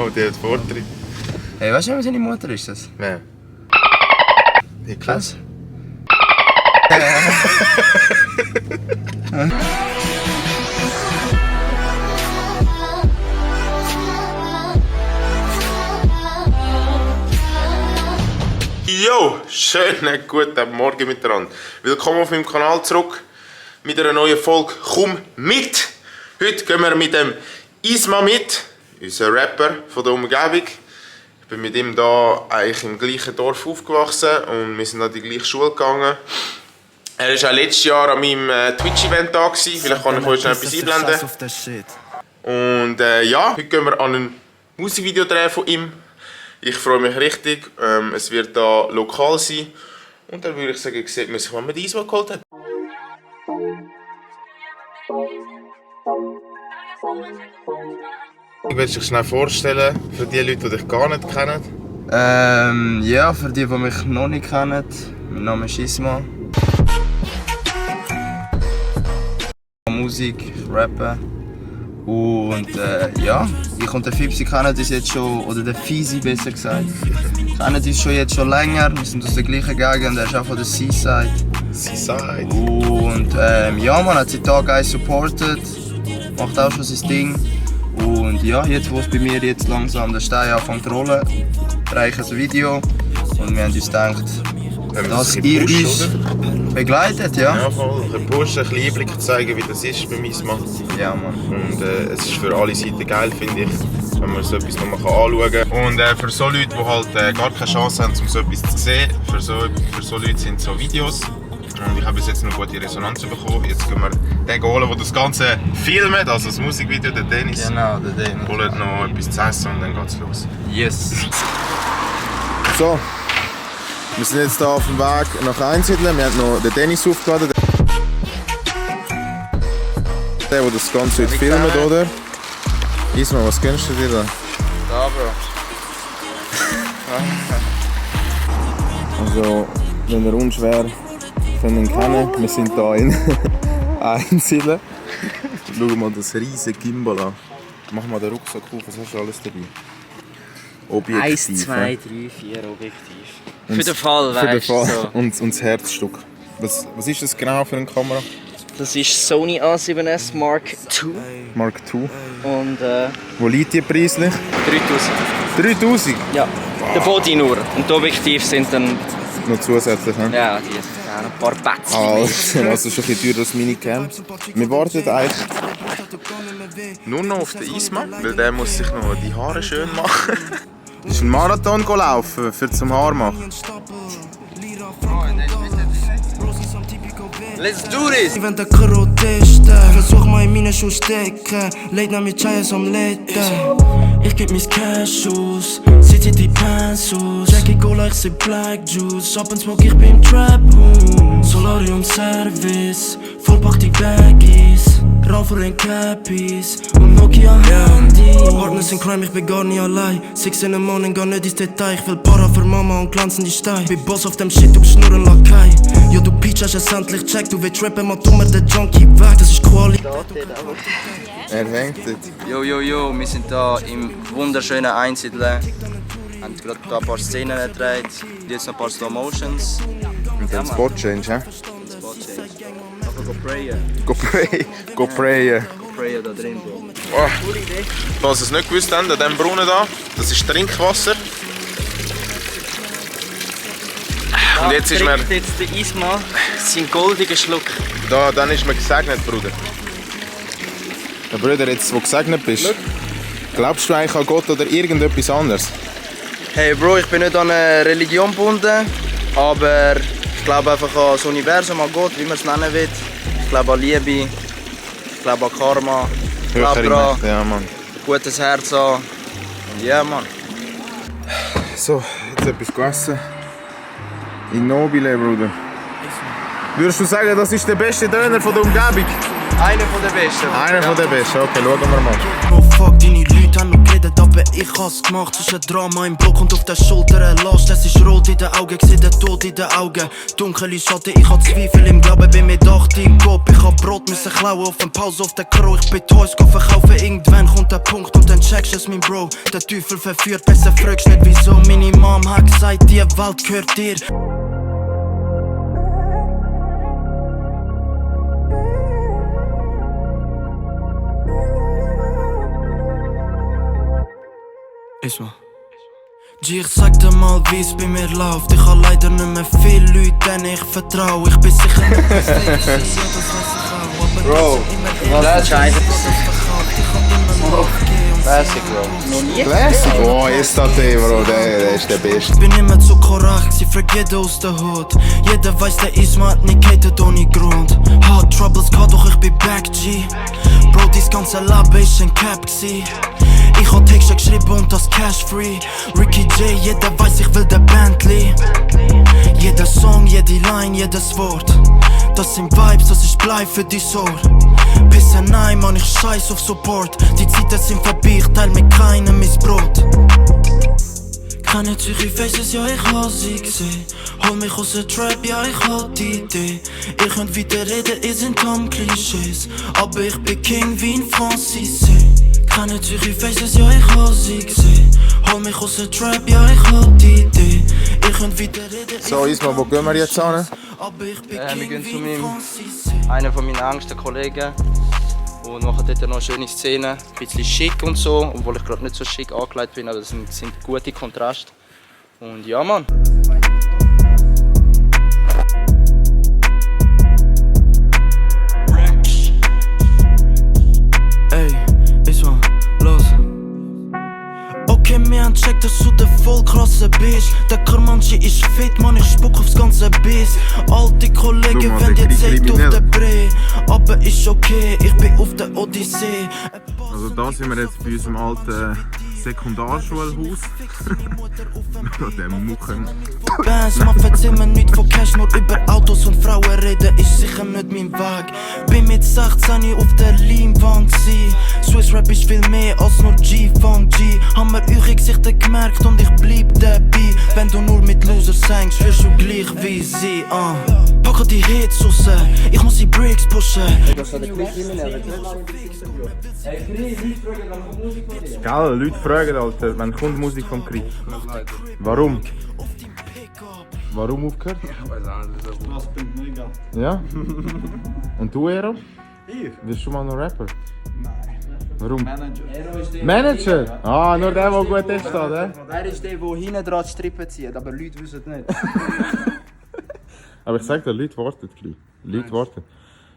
Oh, der hat Vortritt. Hey, weißt du, wer seine Mutter ist das? Wer? Was? Jo, schönen guten Morgen miteinander. Willkommen auf meinem Kanal zurück mit einer neuen Folge «Komm mit!». Heute gehen wir mit dem Isma mit, unser Rapper von der Umgebung. Ich bin mit ihm hier eigentlich im gleichen Dorf aufgewachsen und wir sind an die gleiche Schule gegangen. Er war auch letztes Jahr an meinem Twitch-Event da. Vielleicht kann ich euch noch etwas einblenden. Und ja, heute gehen wir an ein Musikvideo drehen von ihm. Ich freue mich richtig. Es wird hier lokal sein. Und dann würde ich sagen, sieht man sich, wann man die Isma geholt hat. Willst du dich schnell vorstellen für die Leute, die dich gar nicht kennen? Ja, für die mich noch nicht kennen. Mein Name ist Isma. Musik, rappen. Und ja, ich und der Fipsi kennen uns jetzt schon, oder der Fisi besser gesagt, kennen uns jetzt schon länger. Wir sind aus der gleichen Gegend, er ist auch von der Seaside. Seaside. Und ja, man hat seit Tag 1 supportet, macht auch schon sein Ding. Und ja, jetzt wo es bei mir jetzt langsam der Stein anfängt zu rollen, bereiche ich ein Video. Und wir haben uns gedacht, dass ihr uns begleitet, ja? Ja, voll. Ein pushen, ein bisschen Einblick zeigen, wie das ist beim Isma. Ja, Mann. Und es ist für alle Seiten geil, finde ich, wenn man so etwas noch mal anschauen kann. Und für so Leute, die halt gar keine Chance haben, um so etwas zu sehen, für so Leute sind so Videos. Und ich habe bis jetzt noch gute Resonanz bekommen. Jetzt gehen wir den holen, der das Ganze filmt, also das Musikvideo, der Dennis. Genau, der Dennis. Holen noch etwas zu essen und dann geht's los. Yes. So, wir sind jetzt hier auf dem Weg nach Einsiedeln. Wir haben noch den Dennis aufgeladen. Der das Ganze heute filmt, oder? Isma, was gönnst du dir da? Ja, Bro. Also, wenn ihr unschwer können kennen, wir sind hier in Einsiedeln. Schau mal das riesige Gimbal an. Mach mal den Rucksack auf, was hast du alles dabei? Objektiv. 1, 2, 3, 4 Objektiv. Für den Fall, Für den weißt du. Fall. So. Und das Herzstück. Was ist das genau für eine Kamera? Das ist Sony A7S Mark II Mark II. und Wo liegt die preislich? 3000. 3000? Ja, der Body nur. Und die Objektive sind dann, Noch zusätzlich, ne? ja, die sind auch noch ein paar Pätzchen. Also schon ein bisschen teurer als Minicam. Wir warten eigentlich. Nur noch auf den Isma, weil der muss sich noch die Haare schön machen. Das ist ein Marathon gelaufen für zum Haar machen. Let's do this! Ich wende Karotisten, versuch mal in meine Schuhe stecken. Late nach mit Chai am Letten. Ich geb mis Cash aus, sie zieht die Pants aus. Jackie Cola, ich seh Black Juice. Shop and Smoke, ich bin im Trap House. Solarium Service, vollpack die Baggies. Raufer in Cappies und Nokia Handy. Partners in Crime, ich bin gar nicht allein. 6 in the morning, gar nicht ins Detail. Ich will Para für Mama und glänzen die Steine. Bin Boss auf dem Shit, du bist nur ein Lakai. Ja, du Peach hast es endlich checkt. Du willst rappen, mal dummer der Junkie weg. Das ist Quali. Er hängt dort. Jo, jo, jo, wir sind hier im wunderschönen Einsiedeln. Wir haben gerade ein paar Szenen gedreht, jetzt noch ein paar Slow Motions. Mit dem Spot Change, hä? Spot change. Aber go prayen. Go pray, go prayen. Go prayen da drin, Bro. Oh. Falls ihr es nicht gewusst habt, an diesem Brunnen hier, das ist Trinkwasser. Und jetzt ist man, jetzt der Isma seinen goldigen Schluck. dann ist man gesegnet, Bruder. Ja, Bruder, jetzt wo du gesegnet bist, glaubst du eigentlich an Gott oder irgendetwas anderes? Hey Bro, ich bin nicht an eine Religion gebunden, aber ich glaube einfach an das Universum, an Gott, wie man es nennen will. Ich glaube an Liebe, ich glaube an Karma, ich glaube Höhere daran, Mächte, ja, Mann. gutes Herz an. Und ja, Mann. So, jetzt etwas gegessen. Innobile, Bruder. Würdest du sagen, das ist der beste Döner von der Umgebung? Einer von den Besten. Einer von den besten, okay, schauen wir mal. No fuck, deine Leute haben noch geredet, aber ich has gemacht. Es ist ein Drama im Block und auf der Schulter ein Last. Es ist rot in den Augen, ich seh den Tod in den Augen. Dunkle Schatten, ich hab Zweifel im Glauben, bin mit 8 im Kopf. Ich hab Brot müssen klauen auf den Pause auf der Crow. Ich bin Toys, geh verkaufen, irgendwann kommt der Punkt und dann checkst es, mein Bro. Der Teufel verführt, besser fragst nicht wieso. Meine Mom hat gesagt, die Welt gehört dir. Isma. G, ich sag dir mal, wie's bei mir läuft. Ich hab leider nicht mehr viele Leute, denen ich vertrau. Ich bin sicher nicht perfekt, ja, das weiß ich auch. Bro, Was entscheidet Classic, Bro. noch nie? Classic? Oh, SAT, Bro, der ist der Beste. Ich bin immer zu korrekt, sie fragt jeder aus der Hut. Jeder weiß, der Isma hat nicht gehatet ohne Grund. Hard Troubles gehabt, doch ich bin back, G. Bro, dies ganze Leben ist ein Cap gsi. Ich hab Texte geschrieben und das Cash free. Ricky J, jeder weiß, ich will der Bentley. Jeder Song, jede Line, jedes Wort. Das sind Vibes, das ist Blei für die Soul. Pisse nein, Mann, ich scheiß auf Support. Die Zeiten sind vorbei, ich teil mit keinem mein Brot. Keine Zürich Faces, ja ich hab sie gesehen. Hol mich aus der Trap, ja ich hab die Idee. Ihr könnt weiterreden, ihr sind kaum Klischees. Aber ich bin King wie ein Francis. Keine Zürich Faces, ja ich hab sie gesehen. Hol mich aus der Trap, ja ich hab die Idee. Ihr könnt weiterreden. So, Isma, wo gehen wir jetzt hin? Wir gehen zu einer von meinen engsten Kollegen und machen dort noch eine schöne Szene, ein bisschen schick und so, obwohl ich gerade nicht so schick angekleidet bin, aber das sind gute Kontraste. Und ja, Mann. Ey, Isma, los. Okay, wir haben checkt, dass du der voll krasse bist. Der Karmanchi ist fit, Mann, ich spuck aufs ganze Biss. Alte Kollegen, wenn die Zeit auf der Bre. Aber ist okay, ich bin auf der Odyssee. Also da sind wir jetzt bei unserem alten Sekundarschulhaus. Der Mucken. Bands, man verzeih mir nicht von Cash, nur über Autos und Frauen reden ist sicher nicht mein Weg. Bin mit 16 auf der Leinwand gsi. Swiss Rap ist viel mehr als nur G-Funk G. Haben wir eure Gesichter gemerkt und ich bleib dabei. Wenn du nur mit Losers singst, wirst du gleich wie sie. Packe die Hits raus, ich muss die Bricks pushen. Gell, Leute fragen, Alter, wann kommt Musik vom Krieg? Warum? Warum aufgehört? Ich weiß auch nicht, was bringt mega. Ja? Und du, Ero? Ich? Bist du mal noch Rapper? Nein. Warum? Manager. Manager? Ah, nur der gut ist da, ne? Er ist der, der hinten dran die Strippen zieht, aber Leute wissen nicht. Aber ich sag dir, Leute warten gleich. Leute warten.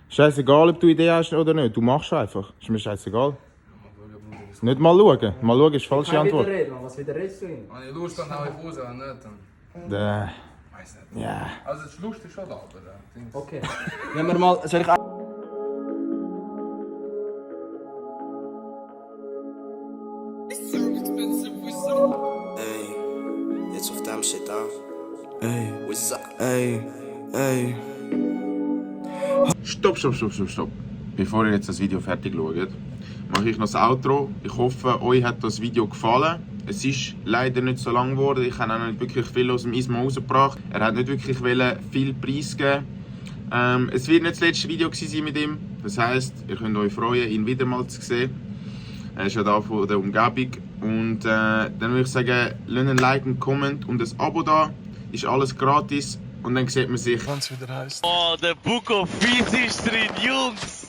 Scheißegal, ob du Idee hast oder nicht, du machst einfach. Ist mir scheißegal. Nicht mal schauen. Mal schauen ist die falsche Antwort. Was wieder redest du hin? Wenn ich Lust habe, hau ich raus, wenn nicht, dann... Weiß nicht. Ja. Also das Lust ist schon da, aber... Okay. Wenn wir mal... Soll ich... Ey, jetzt auf dem shit da. Ey, ey, ey. Stopp. Bevor ihr jetzt das Video fertig schaut, mache ich noch das Outro. Ich hoffe, euch hat das Video gefallen. Es ist leider nicht so lang geworden. Ich habe auch nicht wirklich viel aus dem Isma rausgebracht. Er hat nicht wirklich viel Preis geben. Es wird nicht das letzte Video sein mit ihm. Das heisst, ihr könnt euch freuen, ihn wieder mal zu sehen. Er ist ja da von der Umgebung. Und dann würde ich sagen, lasst ein Like, einen Comment und ein Abo da. Ist alles gratis. Und dann sieht man sich. Wenn es wieder heisst. Oh, der Book of Fees ist drin, Jungs!